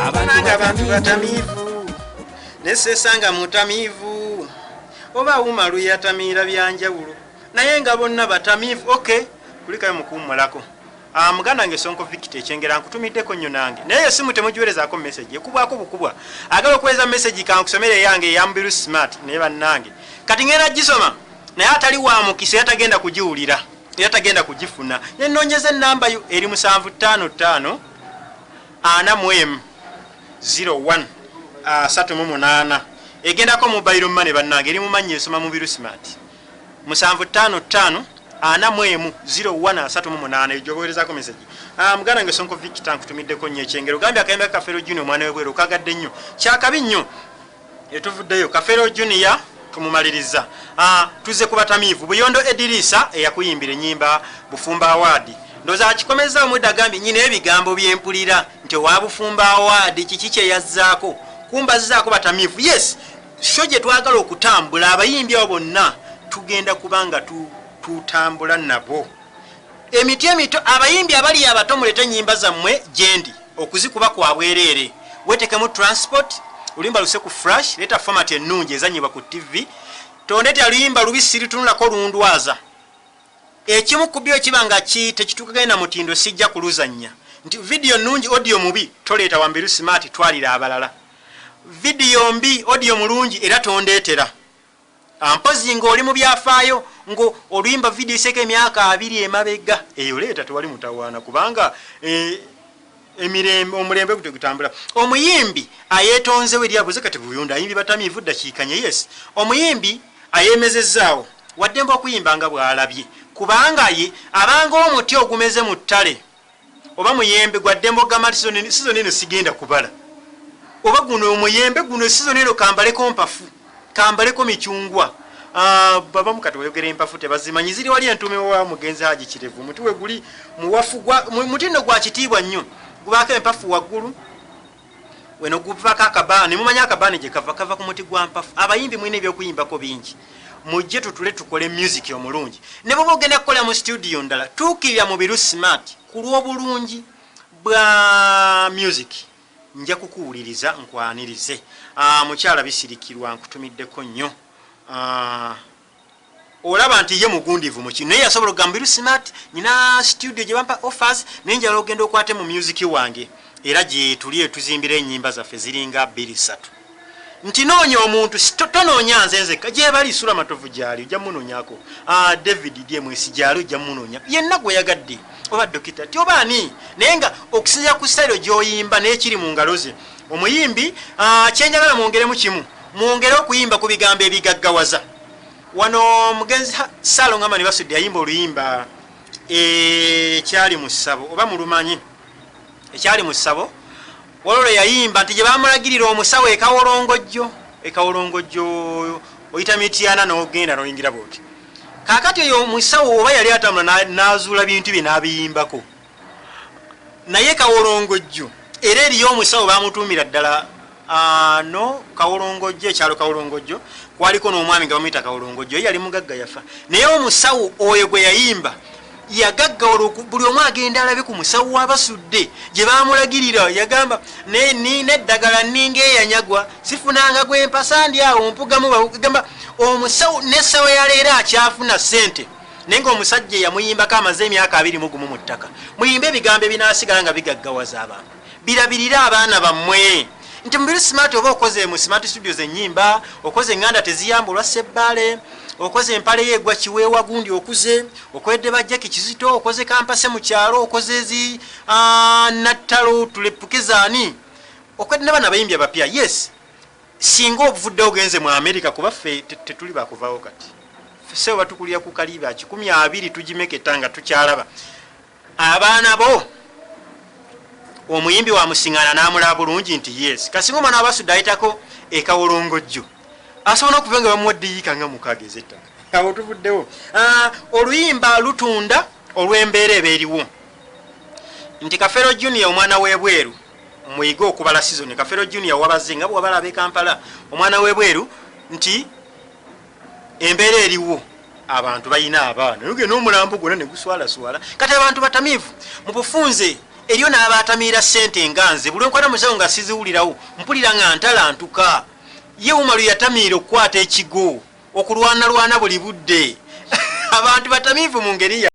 Abantu abantu batamiivu, nesesanga mutamiivu, oba umalu yatamiira byanjawulo, naye nga bonna batamiivu. Okay, kulikayo mukuwummulako. Ah, muganda wange Sonko Victor Ekyengera, nkutumiddeko nnyo nange, naye esimu temugiwerezaako message, ekubwako bukubwa. Agala okuweereza message, kankusomere eyange eya Mubiru Smart. Naye bannange, kati ngenda gisoma, naye atali wa mukisa era tagenda kugiwulira, era tagenda kugifuna. Nenoonyeza enamba yo eri 755 41 01 38. Egendako mobile money. Bannange, eri mumanyi esoma Mubiru Smart, 755 41 01 38, ejo obaweerezako message. Ah, muganda wange Sonko Victor, nkutumiddeko nnyo Ekyengero. Ogambye akayimba Kafeero Junior, omwana webweru, okagadde nnyo, kyakabi nnyo. Etuvuddeyo Kafeero Junior tumumaliriza. Ah, tuzze ku batamiivu. Buyondo Ediriisa eyakuyimbira enyimba Bufumba Award, ndowooza akikomezza omwedde. Agambye nyina ebigambo byempulira nti owa Bufumba Award kiki kyeyazzaako kumbazizaako batamiivu. Yes, show gye twagala okutambula, abayimbi abo bonna tugenda kuba nga tutambula nabo. Emiti emito, abayimbi abali abato, mulete enyimba zammwe gyendi okuzikuba kwa bwereere. Wetekemu transport, oluyimba luse ku flash, leeta format ennungi ezanyibwa ku TV. Tondetera luyimba lubi, siritunulako, lundwaza. Ekimu ku byo kiba nga tekituukaganye na mutindo, sijja kuluzannya. Nti video nnungi, audio mubi, toleeta wa Mubiru Smart, twalira abalala. Video mbi, audio mulungi, era tondeetera. Mpozi ng'oli mu byafaayo, ngo oluyimba video iseko emyaka 20 emabega, eyo leeta, tewali mutawaana, kubanga emirembe, omulembe gutyo gutambula. Omuyimbi ayeetonzewo eri abuze kati Buyundo ayimbi batamiivu ddakiikanye. Yes, omuyimbi ayemezezaawo waddembe okuyimba nga bw'alabye, kubanga ye abanga omuti ogumeze mu ttale oba muyembe gwaddembe okugamba nti season eno sigenda kubala, oba guno omuyembe guno season eno kambaleko mpafu, kambaleko micungwa. Ah, babamu kati wayogera empafu tebazimanyi, ziri wali entume wa mugenzi Haji Kirevu. Muti we guli muwafu muti nno gwa kitiibwa nnyo, gubaako empafu waggulu weno, guvako akabaani. Mumanyi akabaani gye kava? Kava ku muti gwa mpafu. Abayimbi mulina ebyokuyimbako bingi, mujje tutule tukole music omulungi. Ne bwoba ogenda kukola mu studio ndala, tuukirira Mubiru Smart ku lw'obulungi bwa music, nja kukuwuliriza nkwanirize. Ah, mukyala Bisirikirwa, nkutumiddeko nnyo. Ah, olaba nti ye mugundivu muki, naye yasobola okugamba, "Mubiru Smart, nyina studio gye bampa offers, naye njala ogenda okwate mu music wange." Era gye tuli etuzimbira enyimba zaffe ziringa bbiri ssatu, nti noonya omuntu, tonoonya nze nzekka. Gyebali Sula Matovu gyali, ojja munoonyako. Ah, David Dms gyali, ojja munoonya yenna gwe yagadde, oba Dokita ti oba ani, naye nga okusinzira ku style gy'oyimba n'ekiri mu ngalo ze omuyimbi. Ah, kyenjagala mwongeremu kimu, mwongere okuyimba ku bigambo ebigaggawaza. Wano omugenzi Saalongo Amani Basudde yayimba oluyimba Ekyali mu Ssabo, oba mulumanyi? Ekyali mu Ssabo. Waliwo lwe yayimba nti gye bamulagirira omusawo ekawolongojjo. Ekawolongojjo oyita Mityana n'ogenda n'oyingira bwoti. Kaakati oyo omusawo oba yali atambula n'azuula bintu bye n'abiyimbako, naye Kawolongojjo era eriyo omusawo bamutuumira ddala. Ah, no Kawolongojjo, ekyalo Kawolongojjo kwaliko n'omwami nga bamuyita Kawolongojjo, ye yali mugagga, yafa. Naye omusawo oyo gwe yayimba yagaggawala, buli omu agenda alabe ku musawo wabasudde gye bamulagirira. Yagamba, "Nina eddagala, ninga eyanyagwa, sifunanga gwempasa, ndi awo mpugamu." Gamba omusawo n'essawa yaleero akyafuna ssente, naye nga omusajja yamuyimbako amaze emyaka 21 mu ttaka. Muyimbe ebigambo ebinaasigala nga bigaggawaza abantu, birabirire abaana bammwe. Nti Mubiru Smart, oba okoze mu Smart Studios enyimba, okoze Eŋŋanda Teziyamba olwa Sebbaale, okoze Empale Yeegwa Kiweewa, gundi okuze okoledde bajjaki Kizito, okoze Kampase mu Kyalo, okoze ezi Nattalo Tulepukizaani, okoledde ne bana abayimbi abapya. Yes, singa obuvudde ogenze mu America, kuba ffe tetuli bakuvaawo. Kati sebo batukulira ku kaliba 20 tugimeketa nga tukyalaba abaana bo. Omuyimbi wa musiŋŋaana n'amulaba bulungi nti yes, kasinga omwana wabasudde ayitako ekawolongojjo, asobola okuva nga bamuwadde yiika nga 6 ez'ettaka. Awo tuvuddewo. Ah, oluyimba lutunda olw'embeera eba eriwo, nti Kafeero Junior, omwana w'ebweru, muyige okubala season. Kafeero Junior wabaze nga bwewabala ab'e Kampala, omwana w'ebweru, nti embeera eriwo, abantu balina abaana, nogenda omulambo gwonna ne guswalaswala. Kati abantu batamiivu mu bufunze. Eriyo n'abatamiira ssente nga nze, buli lwenkwata musawo nga siziwulirawo, mpulira nga ntalantuka. Ye Umaru yatamiira okukwata ekigo, okulwanalwana buli budde. Abantu batamiivu mu ngeri.